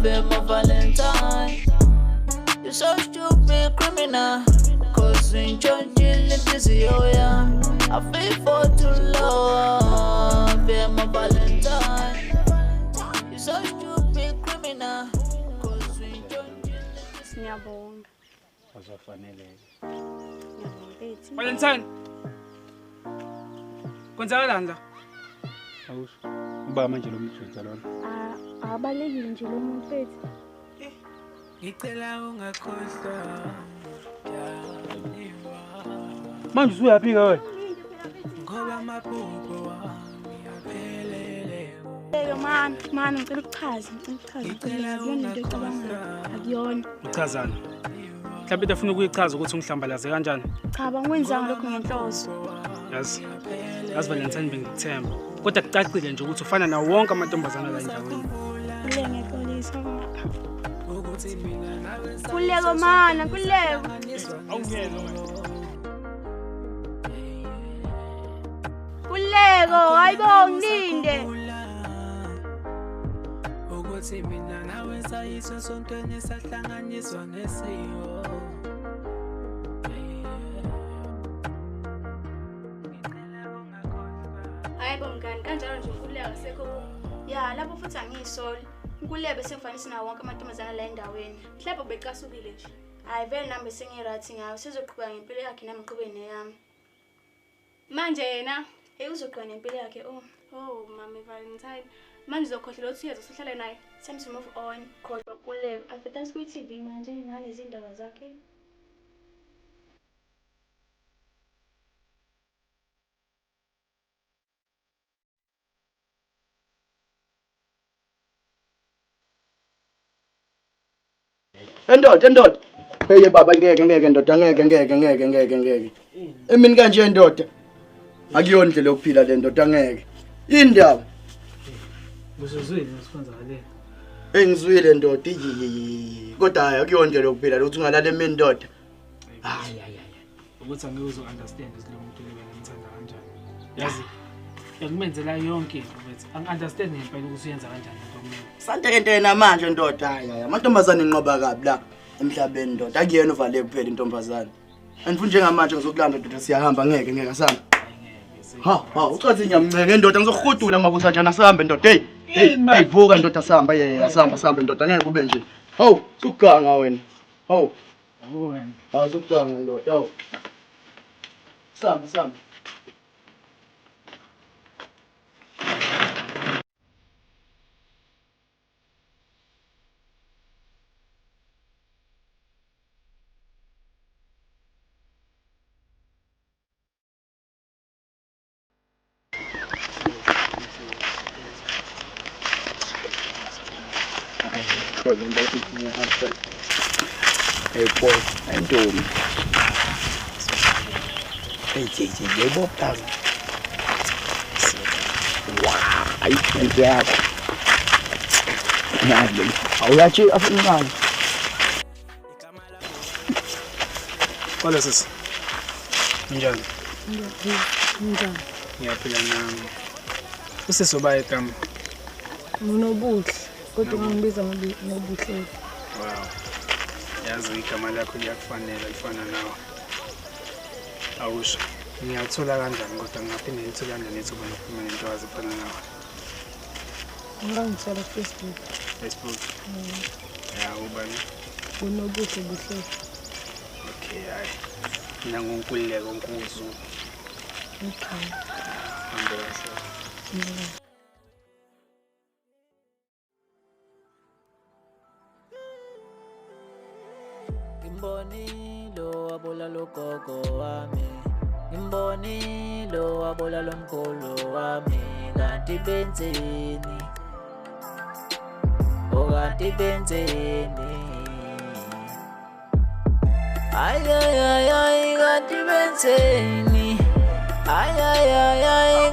you're my Valentine. You're so stupid, criminal. Cause in church, I feel for too love, you're my Valentine. You're so stupid, criminal. Cause in church, ngiyabonga. Azofaneleke. Ngiyabonga bethu. Valentine. Kwenzakalani la? Awusho. Uba manje lo mjutha lona. Ah, abalekile nje lo muntu bethu. Ngicela ungakhohlwa. Manje usuyaphika wena. Ngoba amaphupho wami aphelele. Yebo man, man ngicela ukuchaza, ngicela ukuchaza. Akuyona into ecabangayo. Akuyona. Uchazana. Mhlawumbe into afuna ukuyichaza ukuthi ungihlambalaze kanjani? Cha, bangikwenzanga lokho ngenhloso. Yazi. Yazi Valentine bengikuthemba. Kodwa kucacile nje ukuthi ufana nawo wonke amantombazana la endaweni. Kule ngiyaxolisa. Kuleko mana, kuleko. Awungezwa manje. Kuleko, hayibo ngilinde. Ukuthi mina nawe sayiswa sontweni sahlanganiswa ngesiko. Hayibo mngani, kanjalo nje uNkululeko asekho ku. Ya, lapho futhi angiyisoli. Nkululeko besengifanisa nawo wonke amantombazana la endaweni. Mhlawumbe ubecasukile nje. Hayi vele nami besengirathi ngayo, sizoqhubeka ngempilo yakhe nami ngiqhubeke neyami. Manje yena, hey uzoqhubeka nempilo yakhe oh. Oh, mama Valentine. Manje uzokhohlelwa ukuthi uyeza usuhlale naye. Time to move on. Khohlwa Nkululeko. Advertise kwi-TV manje nalezi ndaba zakhe. Endoda, endoda. Hey baba ngeke ngeke ndoda ngeke ngeke ngeke ngeke ngeke. Emini kanje ndoda. Akuyona indlela yokuphila le ndoda ngeke. Indaba. Ngizuzwile nesikwenzakale. Hey ngizwile ndoda iyi. Kodwa hayi akuyona indlela yokuphila ukuthi ungalala emini ndoda. Hayi hayi hayi. Ukuthi angeke uzo understand ukuthi lo muntu lo ngimthanda kanjani. Yazi ekumenzela yonke into bethu. Angi-understand ngempela ukuthi uyenza kanjani into kumina. Sante into yena manje ndoda hayi hayi. Amantombazane inqoba kabi la emhlabeni ndoda. Akuyena uvale kuphela intombazane. Andifuni njengamanje ngizokulanda ndoda siyahamba ngeke ngeke asihamba. Ha ha ucathi ngiyamncenga ndoda ngizohudula ngoba njani asihambe ndoda. Hey hey vuka ndoda sihamba yeye asihamba sihambe ndoda ngeke kube nje. Hawu sukuganga wena. Hawu. Wena. Hawu sukuganga ndoda. Hawu. Sihamba sihamba. Hey boy, ntombi. Hey JJ, yebo plaza. Wow, ayikho yakho. Yazi, awuyathi afuna imali. Hola sisi. Njani? Njani? Ngiyaphila nami. Usisi uba igama? Ngunobuhle, kodwa ungibiza ngobuhle. Wow. Yazi igama lakho liyakufanela lifana nawe. Awusho. Ngiyathola kanjani kodwa ngingaphinde ngithole kanjani ithuba lokukhuluma nentokazi efana nawe? Ungangithola Facebook. Facebook? Ya ubani? Unobuhle buhle. Okay, hayi. Mina nguNkululeko Nkuzu. Okay. Hambe kahle. Ngimbonile wabulala ugogo wami, ngimbonile wabulala umkhulu wami, kanti benzeni? Oh kanti benzeni? Ay ay ay ay kanti benzeni? Ay ay ay ay.